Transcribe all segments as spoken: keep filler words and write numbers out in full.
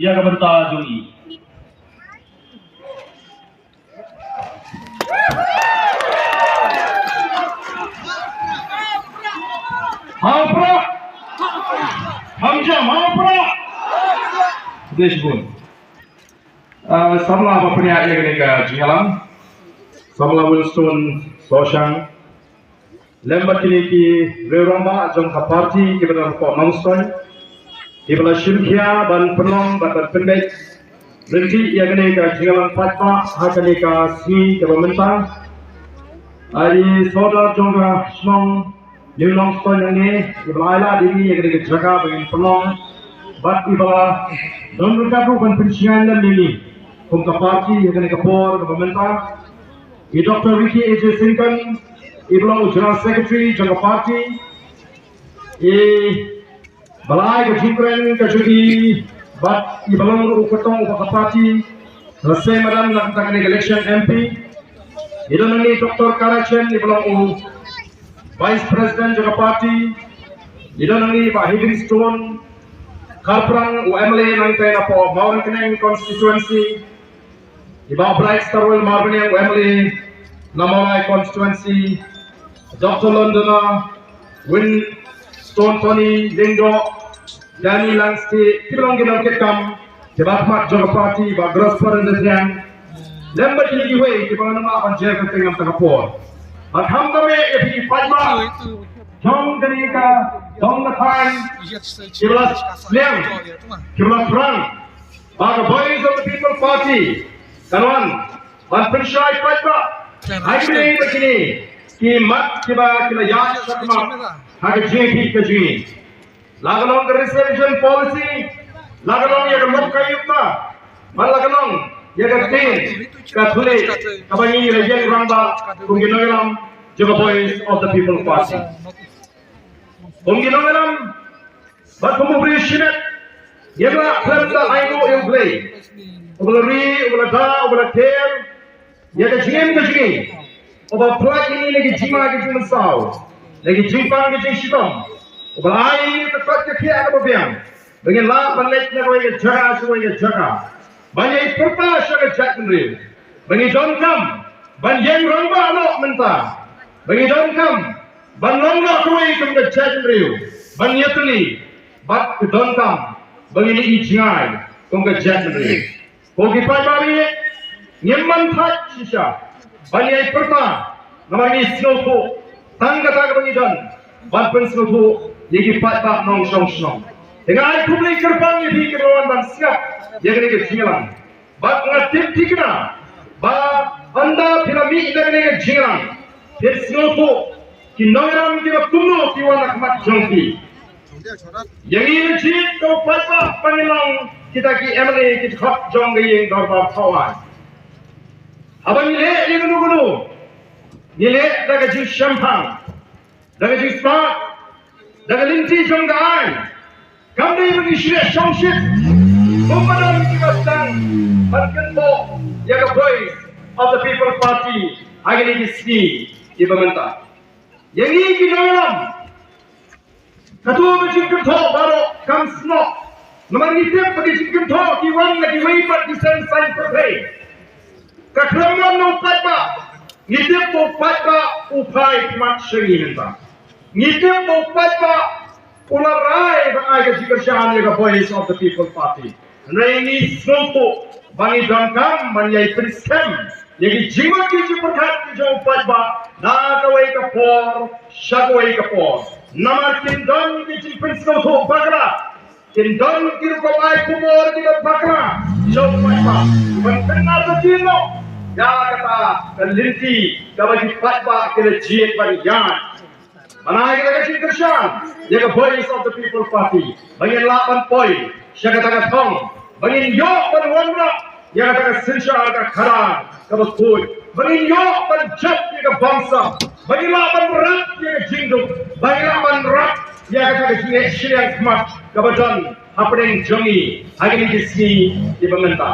Ïa ka bynta jong i. Ha u prah. Ham jam ha u prah. Dei shibun. Ah, samla ba pynïaid ïa kane ka jingïalang. Samla Winston Sohshang. Lem bad kine ki riew rangbah jong ka party kiba don hapoh Nongstoiñ, kiba la shim khia ban pynlong bad ban pynbeit lynti ïa kane ka jingïalang paidbah ha kane ka sngi kaba mynta. Ai sordar jong ka shnong New Nongstoiñ nangne, iba la ai lad ïa ngi ïa kane ka jaka ba ngin pynlong bad iba la don ryngkat ruh ban pynshngaiñ lem ïa ngi kum ka party ha kane ka por kaba mynta. I Doctor Ricky A J Syngkon, iba long u General Secretary jong ka party, iba la ai ka jingkren ka jong i bad iba long ruh u kyrtong uba ka party, la seng madan na ka election M P. I don nangne i Doctor Kara Chen, iba long u Vice President jong ka party. I don nangne i Bah Heavingstone Kharpran, u M L A nangta napoh Mawryngkneng constituency. I Bah Brightstarwell Marbaniang, u M L A na Mawlai constituency, Doctor Londoner, Winston Tony Lyngdoh, Danny Langstieh, kiba long ki nongkitkam kiba khmat jong ka party, Bah Grosper Ndathiang, lem bad kine kiwei kiba ngam lah ban jer kyrteng namar ka por. Bad khamtam eh ïa phi ki paidbah jong kane ka dong ka thaiñ, kiba la sliang, kiba la thrang ba ka Voice of the People Party kan wan ban pynshai paidbah ha kine bad kine ki mat kiba ki la ïaid shakhmat ha ka jingïakhih ka jong ngi. La ka long ka reservation policy, la ka long ïa ka lokayukta, bad la ka long ïa ka ktien ka thylliej kaba ngi la ïeng rangbah kum ki nongïalam jong ka Voice of the People Party. Kum ki nongïalam bad kum u briew shimet, ngim lah khlem da ainguh ïa U Blei uba la ri, uba la da, uba la ter ïa ka jingim ka jong ngi, uba pynlait ïa ngi na ki jingma ki jingmynsaw, na ki jingpang ki jingshitom, uba la ai ïa ngi ka kot ka khiah kaba biang ba ngin lah ban leit na kawei ka jaka sha kawei ka jaka, ban ïai pyrta sha ka jaitbynriew, ba ngi donkam ban ïeng rangbah noh mynta, ba ngi donkam ban long noh kawei kum ka jaitbynriew, ban ïatylli bad ka donkam ba ngin ïohi jngai kum ka jaitbynriew. Ko ki paidbah, ngim man thait shisha ban ïai pyrta namar ngi sngewthuh tang kata kaba ngi don ban pynsngewthuh ïa ki paidbah nongshong shnong. Te nga ai khublei kyrpang ïa phi kiba la wan ban sngap ïa kane ka jingïalang. Bad nga tip thikna ba ynda phi la mih na kane ka jingïalang phin sngewthuh ki nongïalam kiba kumno ki wan ha khmat jong phi. Ïa ngi la jied da u paidbah ba ngin long kita ki M L A ki dkhot jong ka ïing dorbar thawaiñ. Haba ngi leh ïa kano kano ngi leh da ka jingshemphang, da ka jingstad, da ka lynti jong ka aiñ. Kam dei ba ngi shu leh shongshit kumba don kiba sdang ban kynboh ïa ka Voice of the People Party ha kine ki sngi kiba mynta. Ïa ngi ki nongïalam, kato ka jingkynthoh baroh kam snoh. Namar ngi tip ba ki jingkynthoh ki wan na kiwei pat ki seng saiñ pyrthei. Ka khlem wan na u paidbah, ngi tip ba u paidbah u phai khmat sha ngi mynta. Ngi tip ba u paidbah u la rai ban ai ka jingkyrshan ïa ka Voice of the People Party. Hynrei ngi sngewthuh ba ngi donkam ban ïai pynskhem ïa ki jingmut ki jingpyrkhat ki jong u paidbah na kawei ka por sha kawei ka por. Namar kin don ki jingpynsngewthuh bakla, kin don ki rukom ai khubor kiba bakla jong u paidbah ban pynartatien noh ïa kata ka lynti kaba ki paidbah ki la jied ban ïaid. Ban ai kata ka jingkyrshan ïa ka Voice of the People Party ba ngin lah ban poi sha kata ka thong, ba ngin ïoh ban wanrah ïa kata ka synshar ka khadar kaba khuid, ba ngin ïoh ban jop ïa ka bamsap, ba ngin lah ban rap ïa ka jingduk, ba ngin lah ban rap ïa kata ka jingeh shiliang khmat kaba don hapdeng jong ngi ha kine ki sngi kiba mynta.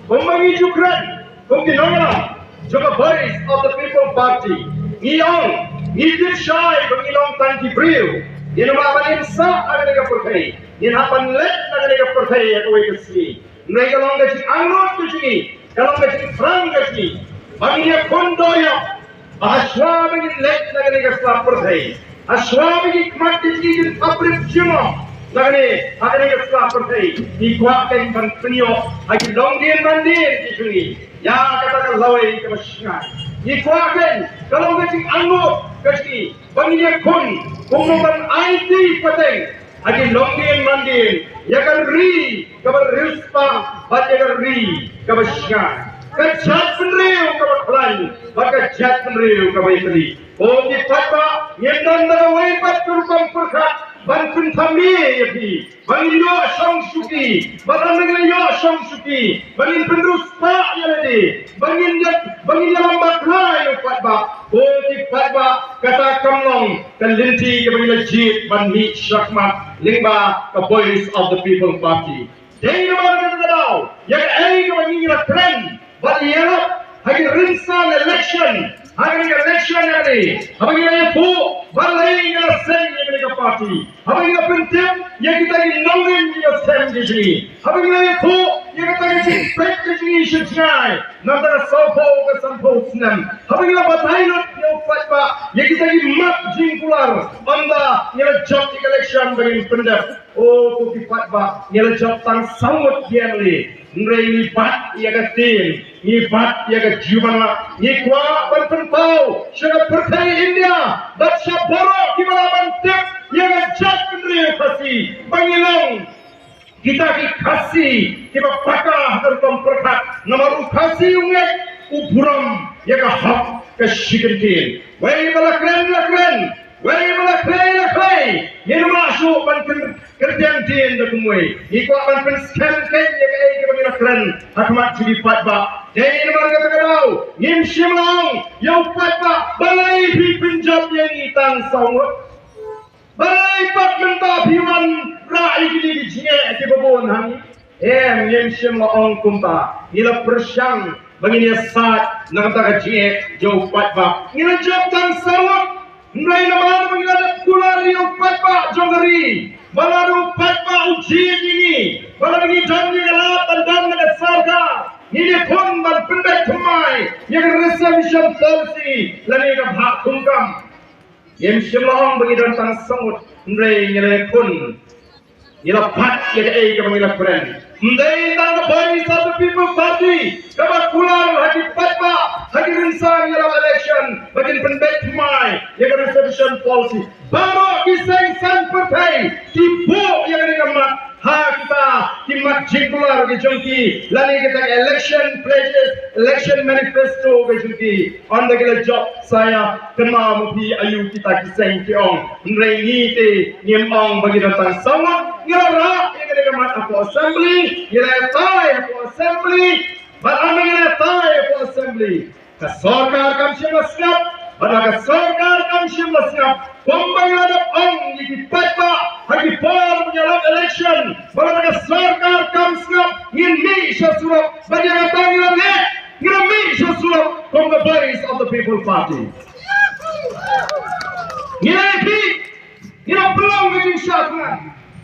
Kumba ngi ju kren kum ki nongïalam jong ka Voice of the People Party, ngi ong, ngi tip shai ba ngi long tang ki briew. Ngin ym lah ban im sah ha kane ka pyrthei, ngin hap ban leit na kane ka pyrthei ha kawei ka sngi. Hynrei ka long ka jingangnud ka jong ngi, ka long ka jingthrang ka jong ngi ba ngin ïakhun dohnud ba hashwa ba ngin leit na kane ka sla pyrthei, hashwa ba ki khmat ka jong ngi kin thap rip jingmut na kane, ha kane ka sla pyrthei, ngi kwah kein ban pynïoh ha ki longdien mandien ki jong ngi ïa kata ka lawei kaba shngaiñ. Ngi kwah kein, ka long ka jingangnud ka jong ngi ba ngin ïakhun kumno ban aiti pateng ha ki longdien mandien ïa ka ri kaba riewspah bad ïa ka ri kaba shngaiñ, ka jaitbynriew kaba khlaiñ bad ka jaitbynriew kaba ïatylli. Ko ki paidbah, ngim don da kawei pat ka rukom pyrkhat ban pynthame ïa phi ba ngin ïoh shong shuki, ba ngin ïoh shong shuki, ba ngin pynriewspah ïa lade, ba ngin ïa, ba ngin ïalam bakla ïa u paidbah. Ko ki paidbah, kata kam long ka lynti kaba ngi la jied ban mih shakhmat lyngba ka Voice of the People Party. Dei namar kata ka daw, ïa kaei kaba ngi la kren bad ïalap ha ki rynsan election, ha ki election ïa kane, haba ngi la ïathuh balei ngi la seng ïa kane ka party, haba ngi la pyntip ïa kita ki nongrim ki nongshun ki jong ngi, haba ngi la ïathuh ïa kata ka jingpeit ka jong ngi sha jngai na kata ka sawphew ka sanphew snem, haba ngi la batai lut ïa u paidbah ïa kita ki mat jingkular, ynda ngi la jop ïa ka election ba ngin pyndep. O ko ki paidbah, ngi la jop tang saw ngut ïa ngi, hynrei ngi bat ïa ka ktien, ngi bat ïa ka jubab, ngi kwah ban pynpaw sha ka pyrthei India bad sha baroh kiba lah ban tip ïa ka jaitbynriew Khasi ba ngi long kita ki Khasi kiba paka ha ka rukom pyrkhat, namar u Khasi u ngeit, u burom ïa ka hok ka shi kyntien. Wei ba la kren la kren, wei ba la khlei la khlei, ngim lah shuh ban kyn-, kyrteng dien da kumwei. Ngi kwah ban pynskhem kein ïa kaei kaba ngi la kren ha khmat jong ki paidbah. Dei namar kata ka daw ngim shym la ong ïa u paidbah balei phi pynjop ïa ngi tang saw ngut, balei pat mynta phi wanrah ïa kine ki jingeh kiba bun ha ngi. Em, ngim shym la ong kumta. Ngi la pyrshang ba ngin ïasaid na kata ka jingeh jong u paidbah. Ngi la jop tang saw ngut, hynrei namar ba ngi la dep kular ïa u paidbah jong ka ri, ba lada u paidbah u jied ïa ngi, ba lada ngi don ïa ka lad ban don na ka sorkar, ngin ïakhun ban pynbeit thymmai ïa ka reservation policy lane ka bhah thungkam. Ngim shym la ong ba ngi don tang saw ngut, hynrei ngi la ïakhun, ngi la bat ïa kaei kaba ngi la kren. Ym dei tang ka Voice of the People Party kaba kular ha ki paidbah ha ki rynsan ïalap election ba kin pynbeit thymmai ïa ka reservation policy. Baroh ki seng saiñ pyrthei ki buh ïa kane ka mat ha kita ki mat jingkular ki jong ki lane kita ki election pledges, election manifesto ki jong ki. Ynda ki la jop sa ïa kynmaw ma phi aïu kita ki seng ki ong. Hynrei ngi te ngim ong ba ngi don tang saw ngut, ngi la rah ïa kane ka mat hapoh assembly, ngi la ïatai hapoh assembly, bad ynda ngi la ïatai hapoh assembly, ka sorkar kam shym la sngap, bad ka sorkar kam shym la sngap. Kumba ngi la dep ong ïa ki paidbah ha ki por ba ngi ïalap election, ba lada ka sorkar kam sngap ngin mih sha surok, bad ïa kata ngi la leh, ngi la mih sha surok kum ka Voice of the People Party. Ngi la ïa phi, ngi la pynlong ka jingshah thngan.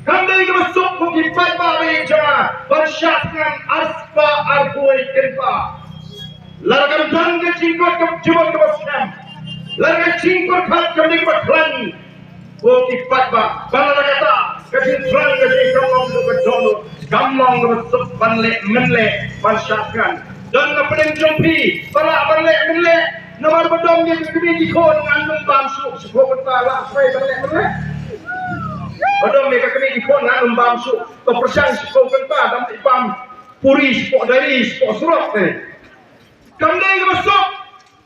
Kam dei kaba suk ko ki paidbah ba ïeit jong nga ban shah thngan arspah arphew wei kynta. Lada kam don ka jingkut ka jubab kaba skhem, lada ka jingkyrkhat kam dei kaba khlaiñ, ko ki paidbah, ba lada kata ka jingthrang ka jong ngi kam long kaba dohnud, kam long kaba suk ban leh mynleh ban shah thngan. Don na pdeng jong phi ba lah ban leh mynleh, namar ba don ïa ka kmie ki khun ngan ym bam shuh shiphew kynta, lah phi ban leh mynleh? Ba don ïa ka kmie ki khun ngan ym bam shuh, to pyrshang shiphew kynta, dang i bam puri shapoh diary, shapoh surok ne. Kam dei kaba suk,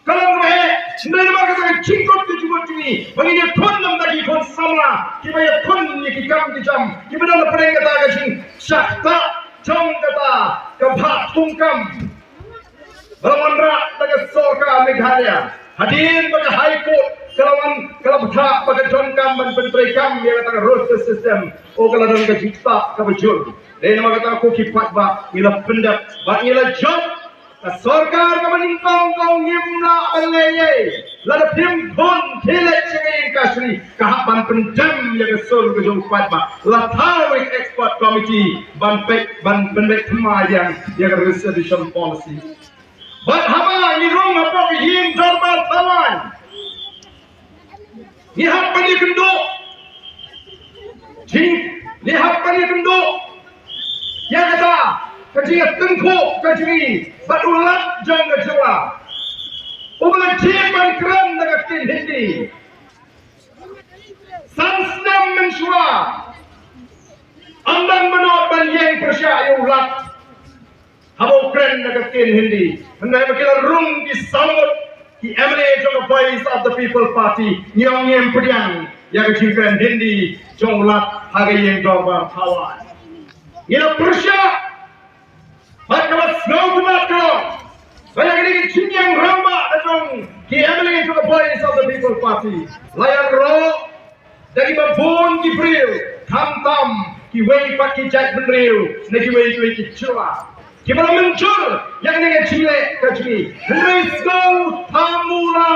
ka long kaba heh. Hynrei namar kata ka jingkut ka jingkut jong ngi ba ngin ïakhun na bynta ki khun samla kiba ïakhun ïa ki kam ki jam, kiba don na pdeng kata ka jingshah ktah jong kata ka bhah thungkam ba la wanrah da ka sorkar Meghalaya. Hadien ba ka High Court ka la wan, ka la bthah ba ka donkam ban pyntreikam ïa kata ka roster system, o ka la don ka jingktah kaba jur. Dei namar kata ko ki paidbah, ngi la pyndep bad ngi la jop Ka sorkar kaba nyngkong ka ong ngim lah ban leh ei. Lada phim khun khie leit sha ka ïing kashari, ka hap ban pyndem ïa ka sur ka jong u paidbah. La thaw ïa ka expert committee ban peit, ban pynbeit thymmai ïa ka reservation policy. Bad haba ngi rung hapoh ka ïing dorbar thawaiñ, ngi hap ban ïakynduh. Jing, ngi hap ban ïakynduh ïa kata ka jingïatyngkhuh ka jong ngi bad u Lat jong ka jylla uba la jied ban kren da ka ktien Hindi. San snem mynshuwa, ym don mano ban ïeng pyrshah ïa u Lat haba u kren da ka ktien Hindi. Hynrei ba ki la rung ki saw ngut ki M L A jong ka Voice of the People Party, ngi ong ngim pdiang ïa ka jingkren Hindi jong u Lat ha ka ïing dorbar thawaiñ. Ngi la pyrshah, bad kaba sngewtynnat ka long ba ïa kane ka jingïeng rangbah da jong ki M L A jong ka Voice of the People Party la ïaroh da kiba bun ki briew, khamtam kiwei pat ki jaitbynriew na kiwei kiwei ki jylla kiba la mynjur ïa kane ka jingleh ka jong ngi. Hynrei sngewthuh mo la,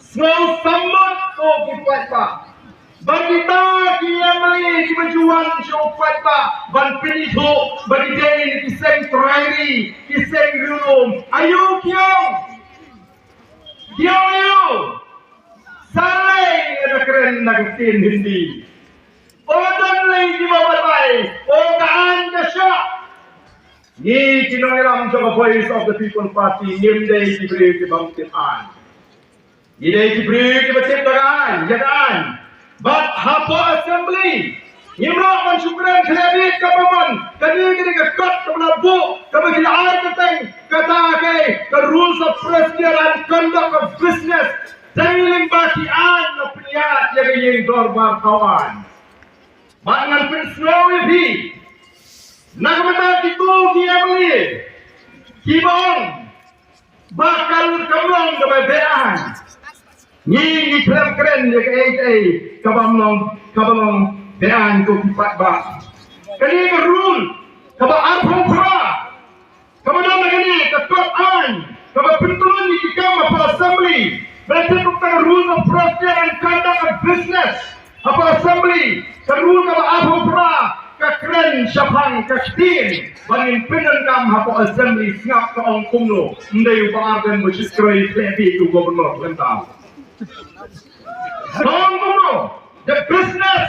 sngewthuh mo ko ki paidbah, ba kita ki M L A kiba ju wan sha u paidbah ban pynithuh ba ki dei na ki seng trai ri, ki seng riewlum. Aïu ki ong? Ki ong aïu? Sa lei nga da kren da ka ktien Hindi. O don lei kiba batai, o ka aiñ ka shah. Ngi ki nongïalam jong ka Voice of the People Party ngim dei ki briew ki bym tip aiñ. Ngi dei ki briew kiba tip da ka aiñ, ïa ka aiñ. Bad hapoh Assembly ngim lah ban shu kren khyndiat kaba mon. Kane ka dei ka kot kaba la buh, kaba ki la ai kyrteng kata ka, ka Rules of Procedure and Conduct of Business. Dei lyngba ki aiñ la pynïaid ïa ka ïing dorbar thawaiñ. Bad ngan pynsngew ïa phi na ka bynta kito ki M L A kiba ong ba ka kam long kaba beaiñ. Ngi, ngi khlem kren ïa kaei kaei kaba long, kaba long beaiñ ko ki paidbah. Kane ka rule kaba arphew phra kaba don ha kane ka kot aiñ kaba pyntyllun ïa ki kam hapoh Assembly, ba la tip ruh ka Rules of Procedure and Conduct of Business hapoh Assembly, ka rule kaba arphew phra ka kren shaphang ka ktien ba ngin pyndonkam hapoh Assembly. Sngap ka ong kumno, ym dei u Bah Ardent ba shu kren khlem bit u Governor lem tam. Ka ong kumno, the business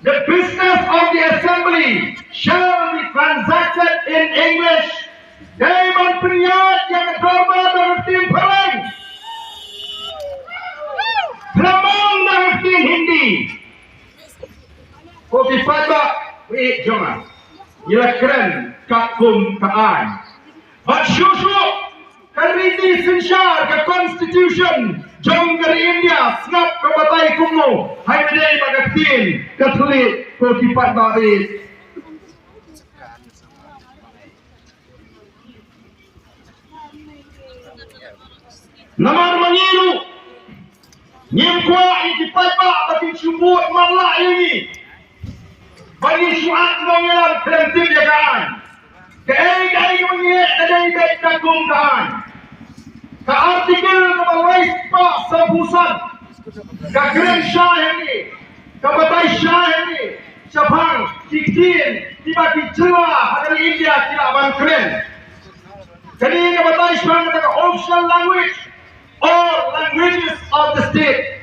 The business of the assembly shall be transacted in English. Dei ban pynïaid ïa ka dorbar da ka ktien phareng, khlem da ka ktien Hindi. Ko ki paidbah, ïeit jong nga, ngi la kren katkum ka aiñ. Bad shuh shuh ka riti synshar, ka constitution jong ka ri India, sngap ka batai kumno, hynrei ba ka ktien ka thylliej, ko ki paidbah. Namar ma ngi ruh ngim kwah ïa ki paidbah ba kin shu bud matlah ïa ngi ba ngin shu act nongïalam khlem tip ïa ka aiñ. Kaei kaei kaba ngi leh ka dei beit katkum ka aiñ. Ka article kaba lai spah sawphew san ka kren shai hangne, ka batai shai hangne shaphang ki ktien kiba ki jylla ha ka ri India ki lah ban kren. Kane ka batai shaphang kata ka official language or languages of the state.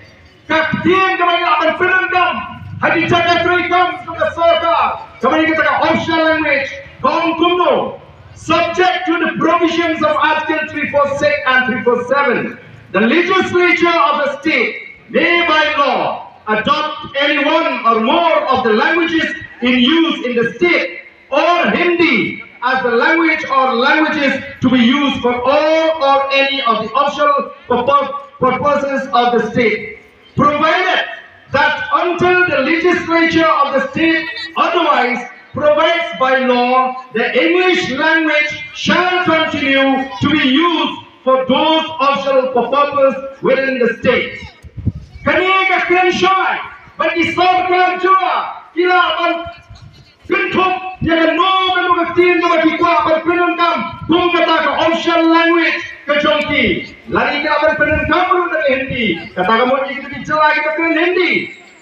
Ka ktien kaba ngi lah ban pyndonkam ha ki jaka treikam jong ka sorkar, kaba ngi kata ka official language, ka ong kumno: Subject to the provisions of Article three four six and three four seven, the legislature of the state may by law adopt any one or more of the languages in use in the state or Hindi as the language or languages to be used for all or any of the official purpo-, purposes of the state, provided that until the legislature of the state otherwise provides by law, the English language shall continue to be used for those official purposes within the state. Kane ka kren shai ba ki sorkar jylla ki lah ban kynthup ïa kano kano ka ktien kaba ki kwah ban pyndonkam Kum kata ka official language ka jong ki. Lane ki la ban pyndonkam ruh da ka Hindi. Kata ka mut ïa kita ki jylla kiba kren Hindi.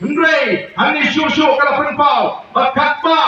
Hynrei hangne shuh shuh ka la pynpaw ba katba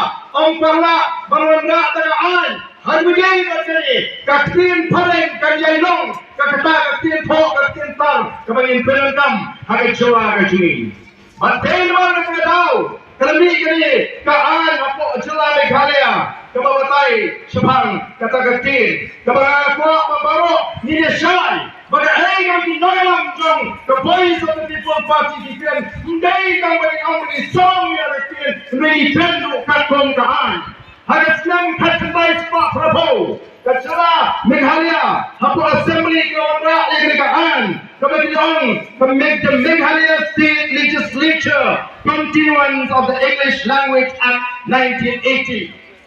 ym pat lah ban wanrah da ka aiñ, ha kaba ïadei bad kane ka ktien phareng kan ïai long ka kata ka ktien thoh, ka ktien tar kaba ngin pyndonkam ha ka jylla ka jong ngi. Bad dei namar kata ka daw ka la mih kane ka aiñ hapoh jylla Meghalaya kaba batai shaphang kata ka ktien, kaba nga kwah ba baroh ngin ïa shai ba kaei kaba ki nongïalam jong ka Voice of the People Party ki kren, ym dei tang ba ki ong ba ki sawdong ïa ka ktien, hynrei ki kren ruh katkum ka aiñ. Ha ka snem khatkhyndai spah phraphew, ka jylla Meghalaya hapoh Assembly ka la wanrah ïa kane ka aiñ kaba ki ong ka Meg-, the Meghalaya State Legislature Continuance of the English Language Act nineteen eighty.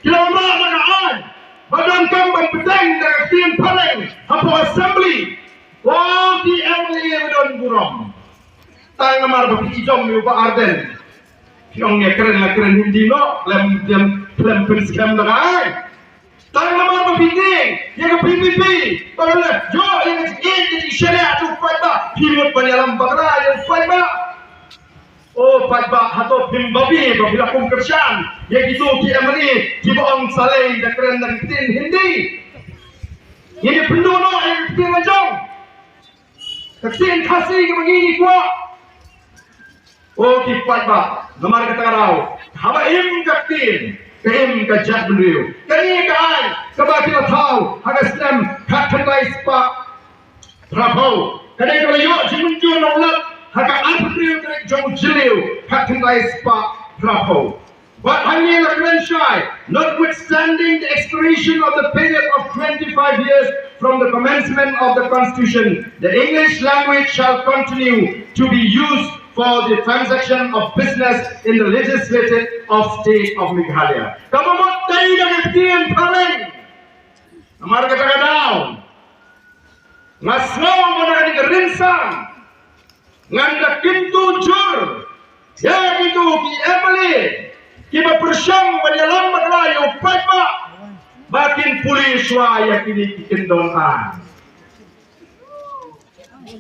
Ki la wanrah ïa ka aiñ ba donkam ban bteng da ka ktien phareng hapoh Assembly. Ko ki MLA ba don burom, tang namar ba phi i jom ïa u Bah Ardent, phi ong ïa kren la kren Hindi noh, khlem, khlem, khlem pynskhem da ka aiñ. Tang namar ba phi tieng ïa ka VPP ba ka la ïoh ïa ka jingïeit, ka jingshaniah jong u paidbah, phi mut ban ïalam bakla ïa u paidbah. O paidbah, hato phim babe ba phi la kum kyrshan ïa kito ki MLA kiba ong sa leit da kren da ka ktien Hindi? Ngin ïa pynduh noh ïa ka ktien la jong, ka ktien Khasi kaba ngi ngi kwah. O ki paidbah, namar kata ka daw, haba im ka ktien, ka im ka jaitbynriew. Kane ka aiñ kaba ki la thaw ha ka snem khatkhyndai spah phraphew, kane ka la ïoh jingmynjur na u Lat ha ka arphew hynriew tarik jong u Jylliew khatkhyndai spah phraphew. Bad hangne la kren shai, notwithstanding the expiration of the period of twenty-five years from the commencement of the Constitution, the English language shall continue to be used for the transaction of business in the legislative of State of Meghalaya. Kaba mut dei da ka ktien phareng. Namar kata ka daw, nga sngew ba na kane ka rynsan ngan da kyntu jur ïa kito ki MLA kiba pyrshang ban ïalam bakla ïa u paidbah ba kin pule shuwa ïa kine ki kyndon aiñ.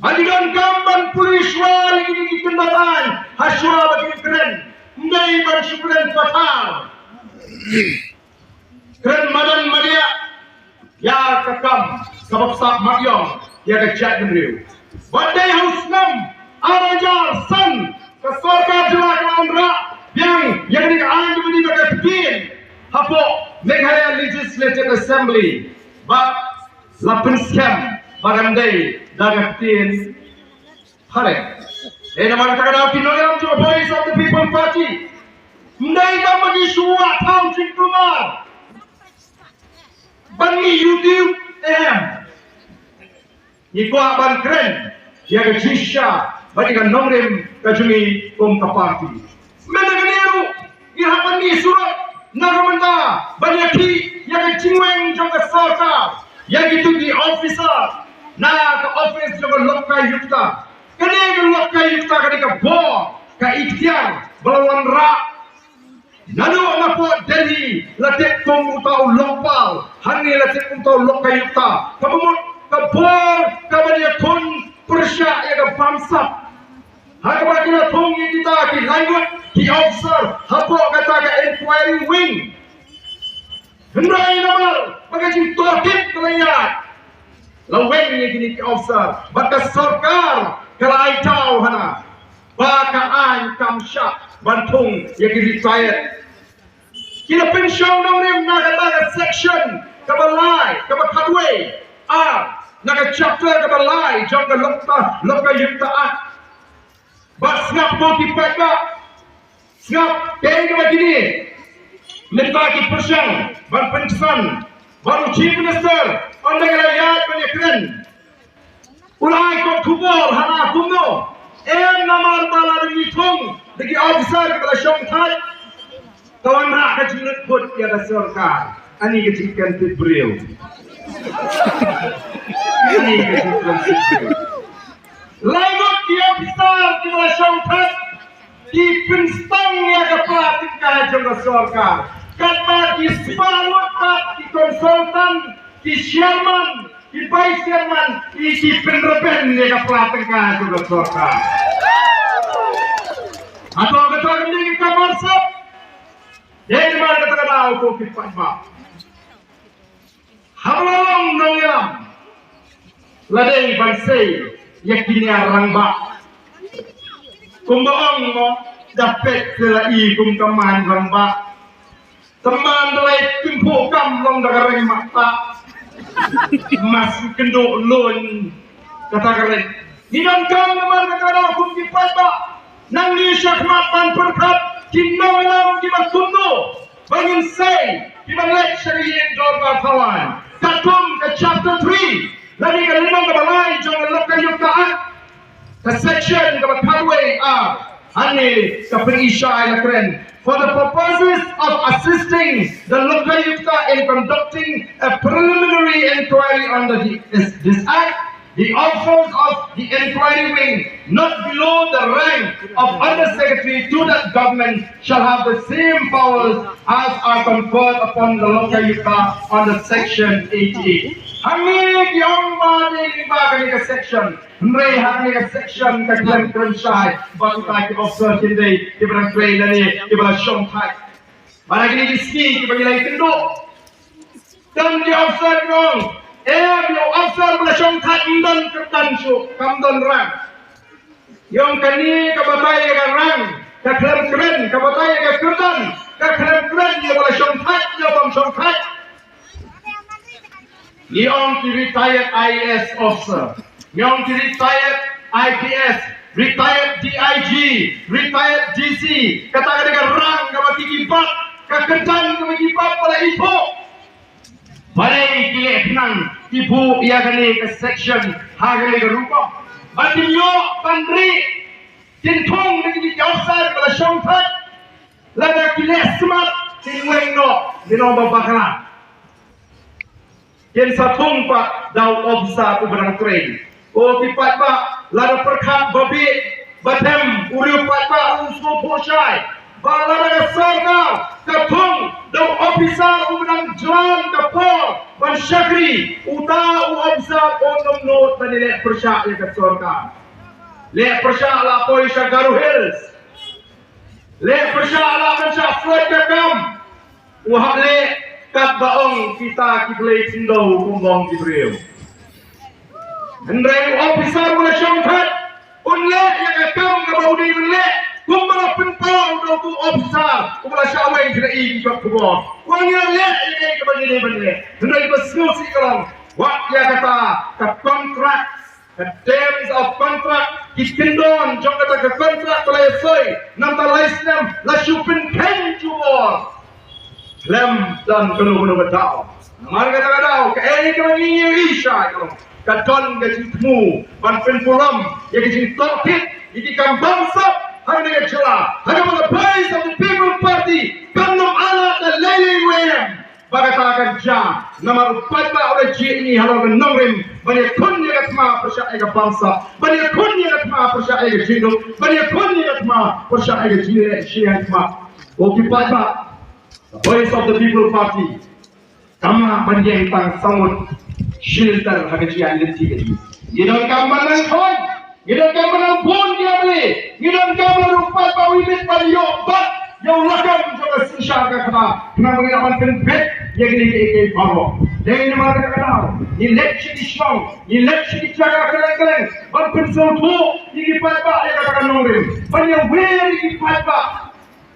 Ba ki donkam ban pule shuwa ïa kine ki kyndon aiñ ha shuwa ba kin kren. Ym dei ban shu kren pathar. Kren madan madiah ïa ka kam kaba pynshai mat ïong ïa ka jaitbynriew. Bad dei ha u snem ar hajar san ka sorkar jylla ka la wanrah biang ïa kane ka aiñ kaba ïadei bad ka ktien hapoh Meghalaya Legislative Assembly. Bad la pynskhem ba kan dei da ka ktien phareng. Dei namar kata ka daw ki nongïalam jong ka Voice of the People Party, ym dei tang ba ngi shu wad thaw jingkulmar ban ngi YouTube, em. Ngi kwah ban kren ïa ka jingshisha bad ïa ka nongrim ka jong ngi kum ka party. Mynta kane ruh ngi hap ban mih surok na ka bynta ban ïakhih ïa ka jingweng jong ka sorkar ïa kito ki officer na ka office jong ka Lokayukta. Kane ka Lokayukta kane ka bor ka iktiar ba la wanrah naduh na pdeng Delhi, la tip kum uta u Lokpal, hangne la tip kum uta u Lokayukta. Kaba mut ka bor kaba ïakhun pyrshah ïa ka bamsap. Ha kaba ki la thung ïa kita ki laingut ki officer hapoh kata ka inquiry wing. Hynrei namar ba ka jingtohkit ka la ïaid, la weng ïa kine ki officer bad ka sorkar ka la ai daw hana ba ka aiñ kam shah ban thung ïa ki retired. Ki la pynshong nongrim na kata ka section kaba lai, kaba khatwei ar na ka chapter kaba lai jong ka Lokta, Lokayukta Act. Bad sngap ko ki paidbah, sngap, kaei kaba kine mynta ki pyrshang ban pynksan bad u Chief Minister, ynda ka la ïaid ban ïakren, u la ai kot khubor hana kumno? Em, namar ba la dang ïathung da ki officer kiba la shongthait, ka wanrah ka jinglut kut ïa ka sorkar. Ani ka jingkynthih briew. Ani ka jingkynthih briew. Laingut ki officer kiba la shongthait ki pynstang ïa ka pla tyngka jong ka sorkar. Katba ki spah ngut pat ki consultant Ki chairman, ki vice chairman, ki, ki pynrben ïa ka pla tyngka jong ka sorkar. Hato kata ka dei ka kamar sap? Dei namar kata ka daw ko ki paidbah. Haba la long nongïalam, la dei ban sei ïa kine rangbah. Kumba ong mo, da peit te la i kum ka main rangbah. Te man da la i, tyngkhuh kam long da ka reng mata. Mas kynduh lun kata ka reng. Ngi donkam namar kata ka daw kum ki paidbah. Nangne shakhmat ban pyrkhat ki nongïalam kiba kumno ba ngin sei kiba leit sha ka ïing dorbar thawaiñ. Katkum ka chapter three lane ka lynnong kaba lai jong ka Lokayukta Act, ka section kaba khatwei A, hangne ka pyni shai la kren: For the purposes of assisting the Lokayukta in conducting a preliminary inquiry under the, this, this Act, the officers of the inquiry wing, not below the rank of Under Secretary to that government, shall have the same powers as are conferred upon the Lokayukta under Section eighty-eight. Hangne ki ong ba dei lyngba kane ka section. Hynrei hangne ka section ka khlem kren shai ba kita ki officer kin dei kiba dang trei lane kiba la shongthait. Ba na kine ki sngi kiba ngi la ïakynduh, don ki officer ki ong, em, ïa u officer ba la shongthait ym don kyrdan shuh, kam don rang. Ïa kane ka batai ïa ka rang ka khlem kren, ka batai ïa ka kyrdan ka khlem kren, ïa ba la shongthait, ïa bym shongthait. Ngi ong ki retired I A S officer, ngi ong ki retired I P S, retired D I G, retired D C, kata ka dei ka rang kaba ki, ki bat, ka kyrdan kaba ki bat ba la ithuh. Balei ki leh khnang ki buh ïa kane ka section ha kane ka rukom? Ba kin ïoh ban rieh, kin thung da kine ki officer ba la shongthait. Lada ki leh smat, kin weng noh, kin ong ba bakla. Kin sa thung pat da u officer uba dang trei. Ko ki paidbah, lada pyrkhat ba bieit, ba them, u riew paidbah u sngewthuh shai ba lada ka sorkar ka thung da u officer uba dang jlan ka por ban shakri, uta u officer un ym nud ban ïaleh pyrshah ïa ka sorkar. Leh pyrshah la poi sha Garo Hills. Leh pyrshah la ban shah slot ka kam. U hap leh katba ong kita ki blei khyndew, kumba ong ki briew. Hynrei u officer u la shongthait, un leh ïa ka kam kaba u dei ban leh, kumba la pynpaw da utu u officer uba la shah weng, phi la i ki kot khubor. U ong ngi la leh ïa kaei kaba ngi dei ban leh. Hynrei ba sngewsih ka long, wat ïa kata ka contract, ka terms of contract, ki kyndon jong kata ka contract ba la ïasoi, namar ta lai snem la shu pynkheiñ jubor. Khlem don kano kano ka daw. Namar kata ka daw, kaei kaba ngi ïohi shai ka long, ka don ka jingthmu ban pynpulom ïa ka jingtohkit ïa ki kam bamsap ha kane ka jylla. Ha kaba ka Voice of the People Party kam nym ailad da lei lei ruh em ba kata kan jia. Namar u paidbah u la jied ïa ngi halor ka nongrim ban ïakhun ïa ka thma pyrshah ïa ka bamsap, ban ïakhun ïa ka thma pyrshah ïa ka jingduk, ban ïakhun ïa ka thma pyrshah ïa ka jingleh shiliang thma. Ko ki paidbah, the Voice of the People Party kam lah ban ïeng tang saw ngut shi lynter ha ka jingïaid lynti ka jong ngi. Ngi donkam ban nang khroh, ngi donkam ban nang bun ïa ki, ngi donkam ban ruh pat ba u ïa bit ban ïoh bat ïa u lakam jong ka synshar ka khadar, khnang ba ngin lah ban pynbeit ïa kine kiei kiei baroh. Dei namar kata ka daw ngi leit sha ki shnong, ngi leit sha ki jaka kylleng kylleng ban pynsngewthuh ïa ki paidbah ïa kata ka nongrim, ban ïawer ïa ki paidbah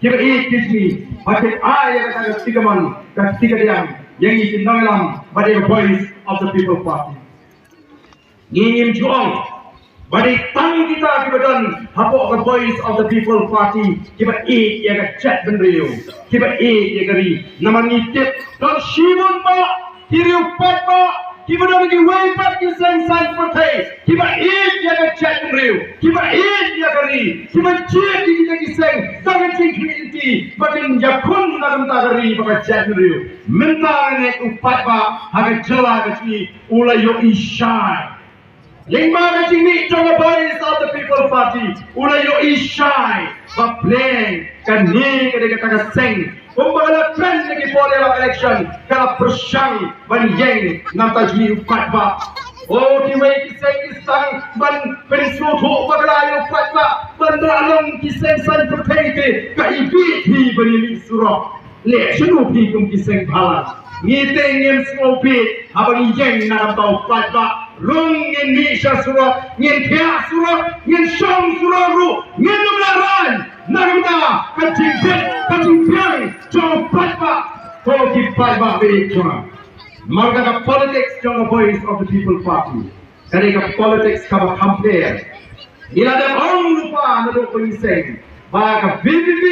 kiba ïeit ki jong ngi, ba kin ai ïa kata ka tikaman, ka tikadiang ïa ngi ki nongïalam bad ïa ka Voice of the People Party. Ngi ngim ju ong ba dei tang kita kiba don hapoh ka Voice of the People Party kiba ïeit ïa ka jaitbynriew, kiba ïeit ïa ka ri. Namar ngi tip don shibun bah ki riew paidbah kiba don kiwei pat ki seng saiñ pyrthei kiba ïeit ïa ka jaitbynriew, kiba ïeit ïa ka ri, kiba jied ïa kita ki seng da ka jingkhmih lynti ba kin ïakhun na ka bynta ka ri bad ka jaitbynriew. Mynta nga ngeit u paidbah ha ka jylla ka jong ngi u la ïohi shai. Lyngba ka jingmih jong ka Voice of the People Party u la ïohi shai ba pleng kane ka dei kata ka seng Kumba ka la trend na ki por ïalap election, ka la pyrshang ban ïeng na ka bynta jong u paidbah. O kiwei ki seng ki sdang ban pynsngewthuh ba ka la ïa u paidbah ban da long ki seng saiñ pyrthei te ka i bit hi ban ïa leit surok. Leh shano phi kum ki seng bhalang? Ngi te ngin sngewbit haba ngi ïeng na ka bynta u paidbah. Rung ngin mih sha surok, ngin thiah surok, ngin shong surok ruh, ngin ym lah raiñ na ka bynta ka jingbit ka jingbiang jong u paidbah. Ko ki paidbah baieit jong nga, namar ka politics jong ka Voice of the People Party ka dei ka politics kaba kham pher. Ngi la dep ong lypa naduh ba ngi seng ba ka V P P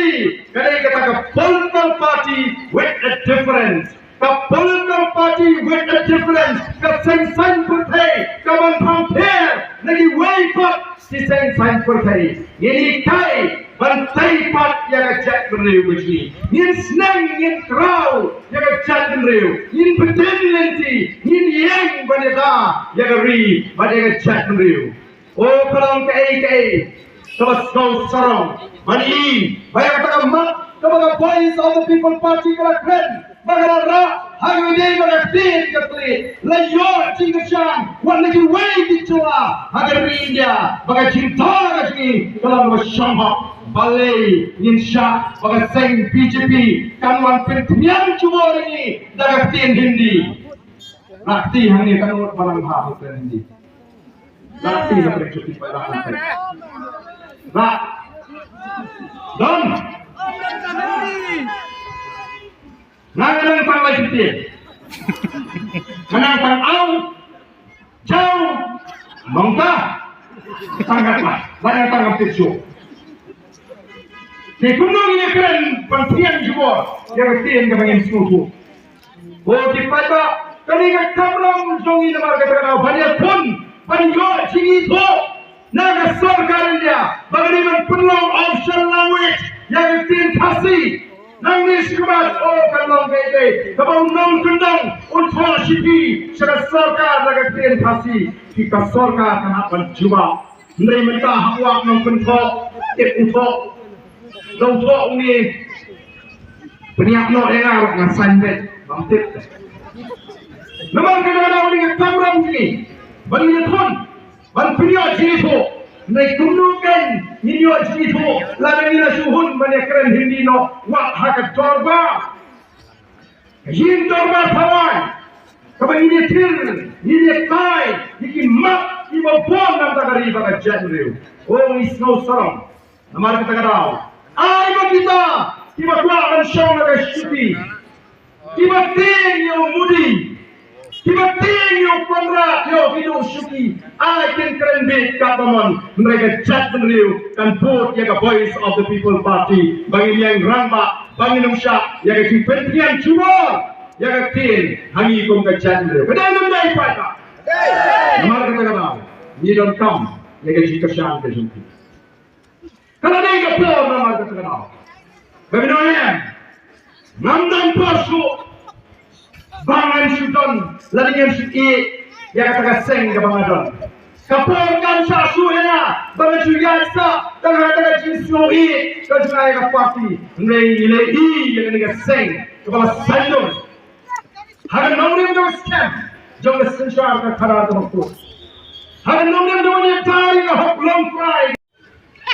ka dei kata ka political party with a difference. Ka political party with a difference, ka seng saiñ pyrthei kaban kham pher na kiwei pat ki seng saiñ pyrthei. Ngin hikai ban tei pat ïa ka jaitbynriew ka jong ngi. Ngin sneng, ngin kraw ïa ka jaitbynriew. Ngin bteng lynti, ngin ïeng ban ïada ïa ka ri bad ïa ka jaitbynriew. O, ka long kaei kaei kaba sngewsarong ban i ba ïa kata ka mat kaba ka Voice of the People Party ka la kren, ba ka la rah ha kaba ïadei bad ka ktien ka thylliej, la ïoh jingkyrshan wat na kiwei ki jylla ha ka ri India, ba ka jingthaw ka jong ngi ka long kaba shong hok. Balei ngin shah ba ka seng B J P kan wan pynthniang jubor ïa ngi da ka ktien Hindi? Rah kti hangne, ka nud ba nang ha ka ktien Hindi. Rah kti na pyrshah kti, rah kti. Rah. Don. Nga nang tang lai kti. Nga nang tang au. Jauh. Nongta. Tang kat lah. Ba nang tang kat shu. Te kumno ngin ïakren ban pynïaid jubor ïa ka ktien kaba ngin sngewthuh. Ko ki paidbah, kane ka kamram jong ngi namar kata ka daw ban ïakhun, ban ïoh jingithuh na ka sorkar India ba ka dei ban pynlong official language ïa ka ktien Khasi. Nangne shakhmat, o, kan long kaei kaei kaba u nongkyndong un thoh sha phi, sha ka sorkar na ka ktien Khasi. Ki ka sorkar kan hap ban jubab. Hynrei mynta ha u nongkynthoh, tip u thoh. Nongthoh une pynïap noh ïa nga ruh, nga saiñ beit, bym tip. Namar kata ka daw une ka kamram jong ngi ban ïakhun, ban pynïoh jingithuh. Hynrei kumno kan ngin ïoh jingithuh lada ngi la shu hun ban ïakren Hindi noh wat ha ka dorbar? Ka ïing dorbar thawai kaba ngin ïathir, ngin ïatai ïa ki mat kiba bun na ka bynta ka ri bad ka jaitbynriew. O, ngi sngewsarong. Namar kata ka daw, ai ba kita kiba kwah ban shong ha ka shuki, kiba tieng ïa u Modi, kiba tieng ïa u Conrad, ïa u Bidung Shuki, ai kin kren beit katba mon, hynrei ka jaitbynriew kan bud ïa ka Voice of the People Party ba ngin ïeng rangbah, ba ngin ym shah ïa ka jingpyntieng jubor ïa ka ktien ha ngi kum ka jaitbynriew. Ka dei ne ym dei, paidbah? Namar kata ka daw ngi donkam ïa ka jingkyrshan ka jong phi. Ka la dei ka por namar kata ka daw. Kaba ïa ngi, ngam don por shuh ba ngan shu don lane ngan shu ïeh ïa kata ka seng kaba nga don. Ka por kam shah shuh ïa nga ba ngan shu ïaid sah tang ha kata ka jingsngewieit ka jong nga ïa ka party. Hynrei ngi la ïohi ïa kane ka seng kaba la saiñdur ha ka nongrim jong ka skhem jong ka synshar ka khadar kaba kut, ha ka nongrim jong ka ïa ka hok longtrai.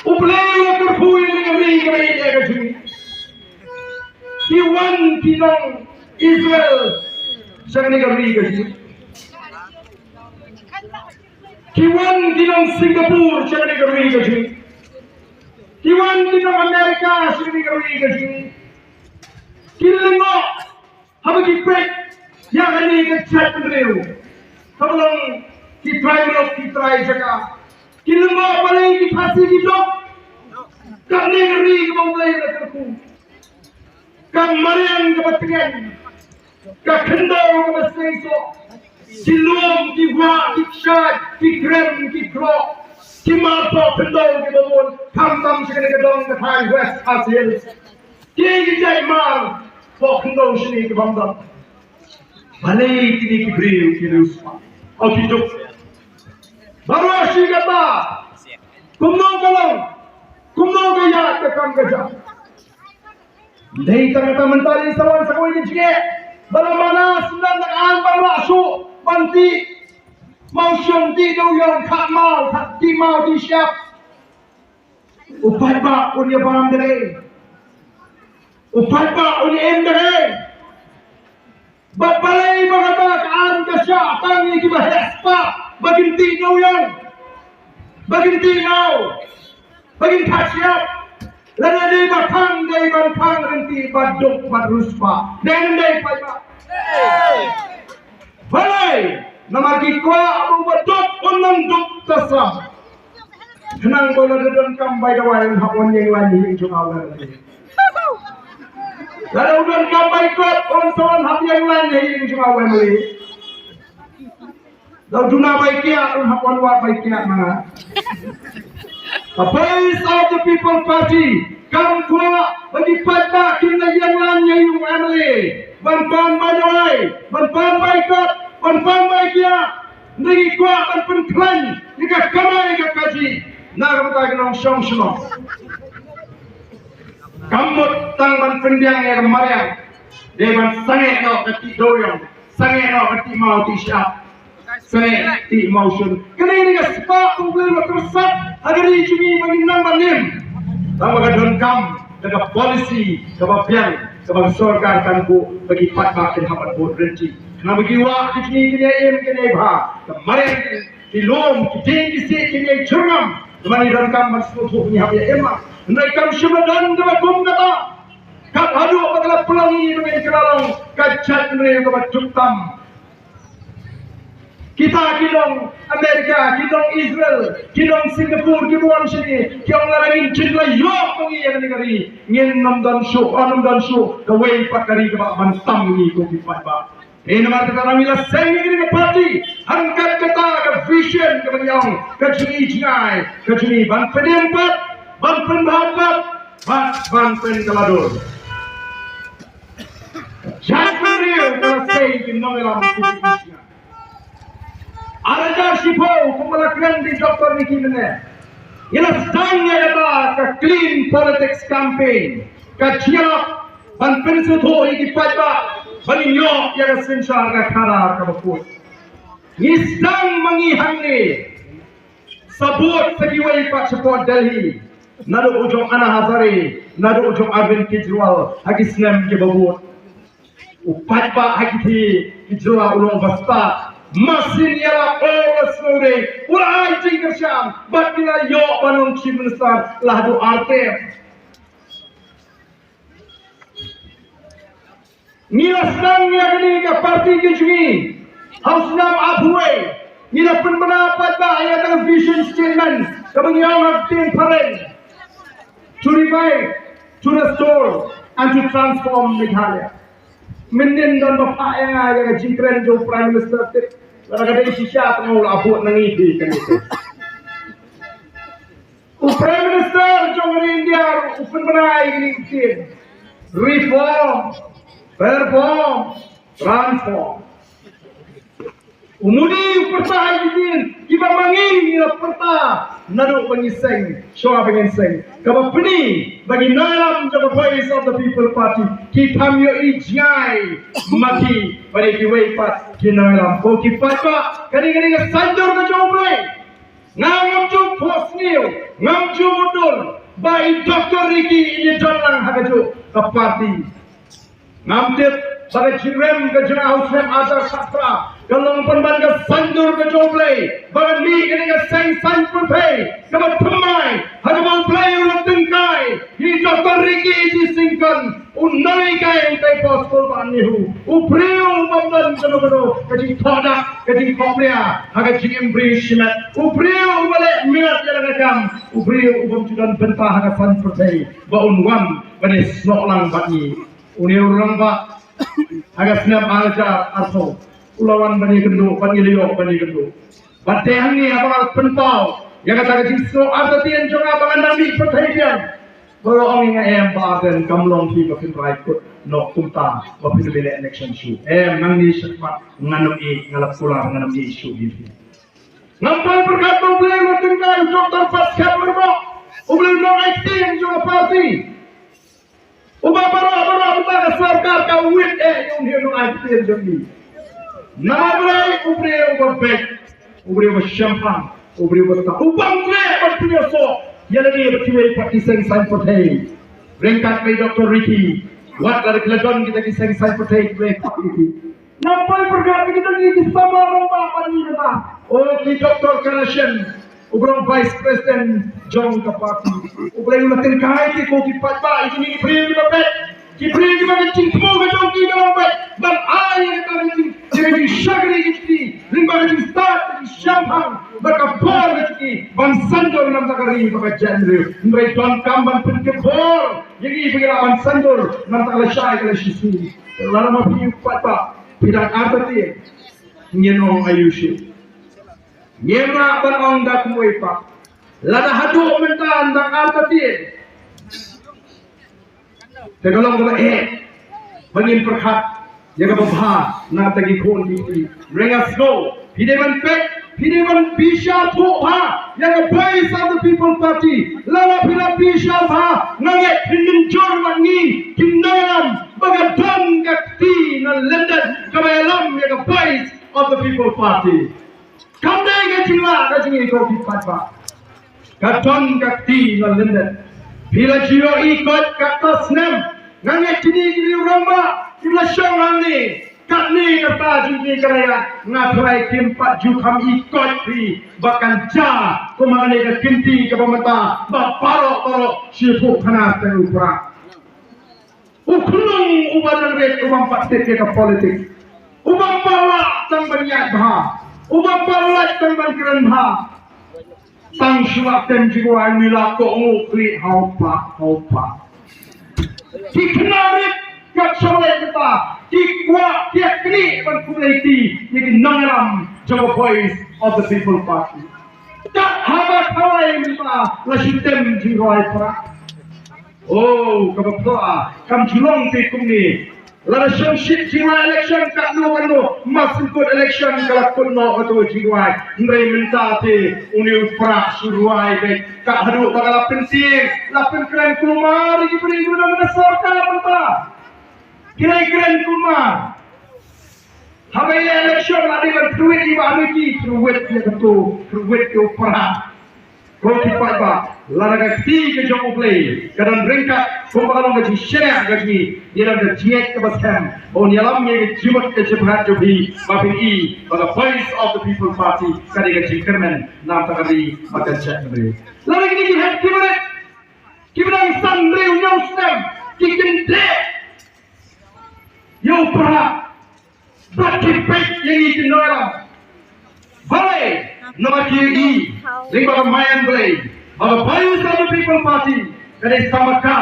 U Blei u la kyrkhu ïa kane ka ri kaba ïeit ka jong ngi. Ki wan ki nong Israel sha kane ka ri ka jong ngi. Ki wan ki nong Singapore sha kane ka ri ka jong ngi. Ki wan ki nong America sha kane ka ri ka jong ngi. Ki lyngngoh haba ki peit ïa kane ka jaitbynriew kaba long ki trai muluk, ki trai jaka. Ki lyngngoh balei ki Khasi ki duk. Kane ka ri kaba U Blei u la kyrkhu, ka mariang kaba tngen, ka khyndew kaba seisoh, ki lum, ki wah, ki kshaid, ki krem, ki kroh, ki mar poh khyndew kiba bun, khamtam sha kane ka dong ka thaiñ West Khasi Hills. Ki, ki jait mar poh khyndew shane ki bym don. Balei kine ki briew ki riewspah, o ki duk? Baroh shi katta kumno ka long, kumno ka ïaid ka kam ka jam? Dei tang kata mynta dei sa wan sa kawei ka jingeh ba la mana sngewdon da ka aiñ ban wah shuh ban tih mawshun, tih dewiong, khat maw, khat tih maw, tih shyiap. U paidbah un ïa bam da kaei? U paidbah un ïa im da kaei? Bad balei ba kata ka aiñ ka shah tang ïa kiba heh spah ba kin tih dewiong, ba kin tih maw, ba kin khat shyiap? Lada dei ba khang, dei ban khang ryntih bad duk bad riewspah. Dei ne ym dei paidbah? Balei? Namar ki kwah ba u ba duk un nang duk tasam. Khnang ba lada donkam bai dawai un hap wan ïeng lain ha ïing jong u M L A. Lada u donkam bai kot un sa wan hap ïeng lain ha ïing jong u M L A. Lada u duna bai kiad un hap wan wad bai kiad ma nga. The Voice of the People Party kam kwah ba ki paidbah kin da ïeng lain ha ïing jong u M L A ban pan bai dawai, ban pan bai kot, ban pan bai kiad. Ngi kwah ban pynkhlaiñ ïa ka kamai ka kajih na ka bynta ki nongshong shnong. Kam mut tang ban pynbiang ïa ka mariang, dei ban sangeh noh ka tih dewiong, sangeh noh ka tih maw tih shyiap, sangeh tih mawshun. Kane dei ka spah U Blei ba pyrsad ha ka ri jong ngi ba ngin nang ban im. Tang ba ka donkam da ka policy kaba biang kaba ka sorkar kan buh ba ki paidbah kin hap ban bud ryntih. Khnang ba ki wah ki jong ngi kin ïa im kin ïa bha. Ka mariang ki lum, ki dieng ki siej kin ïa jyrngam. Namar ngi donkam ban sngewthuh ngi hap ïa im. Hynrei kam shym la don kaba kum kata. Kat haduh ba ka la pynlong ïa ngi ba ngin kylla long ka jaitbynriew kaba duk tam. Kita ki long America, ki long Israel, ki long Singapore, ki wan shane, ki ong lada ngin jin la ïoh ma ngi ïa kane ka ri, ngin ym don shuh, ym don shuh kawei pat ka ri kaba ban tam ngi ko ki paidbah. Te namar kata ngi la seng ïa kane ka party, hangkat kata ka vision kaba ngi ong, ka jingi jngai, ka jingi ban pynim pat, ban pynbha pat, ban, ban pynkylla dur. Jaitbynriew ka la sei ki nongïalam ki jingïalam. Ar hajar shiphew kumba la kren da i Doctor Ricky mynne, ngi la sdang ïa kata ka clean politics campaign, ka jingïalap ban pynsngewthuh ïa ki paidbah ba ngin ïoh ïa ka synshar ka khadar kaba khuid. Ngi sdang ma ngi hangne. Sabut sa kiwei pat shapoh Delhi, naduh u jong Anna Hazare, naduh u jong Arvind Kejriwal, ha ki snem kiba bud. U paidbah ha ki thie ki jylla u long ba stad. Mashin ïalap u la sngewdei, u la ai jingkyrshan, bad ki la ïoh ban long Chief Minister la haduh ar term. Ngi la sdang ïa kane ka party ka jong ngi ha u snem arphew wei. Ngi la pynbna paidbah ïa ka vision statement kaba ngi ong ha ka ktien phareng, to revive, to restore and to transform Meghalaya. Mynnin don ba phah ïa nga ïa ka jingkren jong u Prime Minister, te lada ka dei shisha te nga u la bud na ngi phi kane. U Prime Minister jong ka ri India u pynbna ïa kane ka ktien, reform, perform, transform. U Modi u pyrta ïa ki ktien kiba ma ngi ngi la pyrta naduh ba ngi seng shuwa ba ngin seng. Kaba pyni ba ki nongïalam jong ka Voice of the People Party ki pham ïohi jngai ma ki bad ïa kiwei pat ki nongïalam. Ko ki paidbah, kane kane ka saiñdur ka jong U Blei. Nga ngam ju phohsniew, ngam ju mutdur ba i Doctor Ricky in ïa don lang ha kajuh ka party. Ngam tip ba ka jingrem ka jong nga ha u snem arhajar khatphra ka long pynban ka saiñdur ka jong U Blei ba ngan mih kane ka seng saiñ pyrthei kaba thymmai ha kaba U Blei u la tyngkai ïa i Doctor Ricky G. Syngkon. U nonghikai utai Paul School ba NEHU. U briew u bym don kano kano ka jingthoh dak, ka jingthoh bria ha ka jingim briew shimet. U briew uba leh mihnat ïa la ka kam. U briew u bym ju don bynta ha ka saiñ pyrthei ba un wan ban ïasnoh lang bad ngi. Une u rangbah ha ka snem arhajar arphew u la wan ban ïakynduh, ban ïaleh ban ïakynduh. Bad te hangne haba nga la pynpaw ïa kata ka jingsngew artatien jong nga ba ngan nang mih pyrthei biang. Ba la ong ïa nga, em Bah Ardent, kam long phi ba phin rai kut noh kumta ba phin leh election shuh. Em, nangne shakhmat ngan ym ïeh, nga la kular ngan ym ïeh shuh ïa phi. Ngam poi pyrkhat ba U Blei u la tyngkai u Doctor Patskhem Rymbok, u Blei u nong ai ktien jong ka party. Uba baroh baroh uba ka sorkar ka wit eh ïa u hynriew nongai ktien jong ngi. Namar balei? U briew uba beit, u briew uba shemphang, u briew uba stad, uba ym treh ban pynïasoh ïa lade bad kiwei pat ki seng saiñ pyrthei. Ryngkat bad Doctor Ricky, wat la ki la don kita ki seng saiñ pyrthei kiwei pat ki. Namar pyrkhat ki don ki samla rangbah ban ïa kata. O ki Doctor Karashen, u ba long Vice President jong ka party. U Blei u la tyngkai ïa ki ko ki paidbah, ïa kine ki briew kiba beit, ki briew kiba ka jingthmu ka jong ki ka long beit ban ai ïa kata ka jing, ïa ka jingshakri ka jong ki, lyngba ka jingstad, ka jingshemphang bad ka bor ka jong ki ban saiñdur na ka bynta ka ri bad ka jaitbynriew. Hynrei donkam ban pynkynbor ïa ki ba ki lah ban saiñdur na ka bynta ka lashai ka lashisngi. Lada ma phi u paidbah phi dang artatien, ngin ong aiu shuh. Ngim lah ban ong da kumwei pat. Lada haduh mynta ym dang artatien, te ka long kaba eh ba ngin pyrkhat ïa kaba bha na ka bynta ki khun ki kti. Hynrei nga sngew phi dei ban peit, phi dei ban bishar thuh bha ïa ka Voice of the People Party. Lada phi la bishar bha, nga ngeit phin mynjur bad ngi ki nongïalam ba ka don ka kti na lyndet kaba ïalam ïa ka Voice of the People Party. Kam dei ka jinglah ka jong ngi ko ki paidbah. Ka don ka kti na lyndet. Phi la ju ïohi koit katto snem. Nga ngeit kine ki riew rangbah kiba la shong hangne, katne kata jong ki ka raya, nga tharai kim pat ju kham ïohi koit phi ba kan jia kum ha kane ka kynti kaba mynta ba baroh baroh shiphew khana seng u Prah. U khlung uba nang rit, uba ym pat tip ïa ka politik, uba ym pat lah tang ban ïaid bha, uba ym pat lah tang ban kren bha. Tang shu lah tem jingrwai, uni la kohnguh khlieh ha u pah ha u pah. Ki khynnah rit kat shawei kata ki kwah ki knieh ban khublei kti ïa ki nongïalam jong ka Voice of the People Party. Kat haba khawai mynta la shu tem jingrwai Prah. Oh, kaba pla, kam ju long te kumne. Lada shong shit jingrwai election katno katno, ma shu kut election ka la kut noh kato jingrwai. Hynrei mynta te une u Prah shu rwai beit. Kat haduh ba ka la pyntieng, la pynkren kulmar ïa ki briew na ka sorkar mynta. Ki la kren kulmar. Haba ïa election la dei ban pyrwit ïa ba ki, pyrwit ïa kato, pyrwit ïa u Prah. Ko ki paidbah, lada ka kti ka jong U Blei ka don ryngkat kumba ka long ka jingshaniah ka jong ngi, ngi don ka jingngeit kaba skhem ba un ïalam ïa ka jingmut ka jingpyrkhat jong phi ba phin i ba ka Voice of the People Party ka dei ka jingkyrmen na ka bynta ka ri bad ka jaitbynriew. Lada kine ki hep kiba rit kiba dang san hynriew hynñiew snem ki kyndit ïa u Prah bad ki peit ïa ngi ki nongïalam. Balei? Namar ki ïohi lyngba ka maïan Blei ba ka Voice of the People Party ka dei tang ka,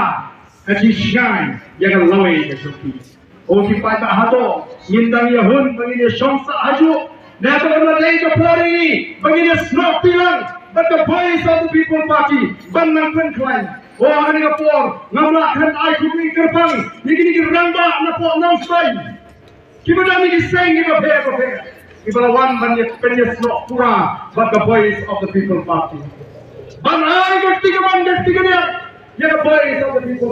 ka jingshngaiñ ïa ka lawei ka jong phi. O ki paidbah, hato ngin dang ïahun ba ngin ïashong sah hajuh? Ne hato ka la dei ka por ïa ngi ba ngin ïasnoh pynlang bad ka Voice of the People Party ban nang pynkhlaiñ? O ha kane ka por ngam lah khlem ai khublei kyrpang ïa kine ki rangbah na Pdeng Nongstoiñ kiba don ha ki seng kiba pher bapher kiba la wan ban ïa pynïasnoh pura bad ka Voice of the People Party. Ban ai ka kti kamon ka kti kadiang ïa ka Voice of the People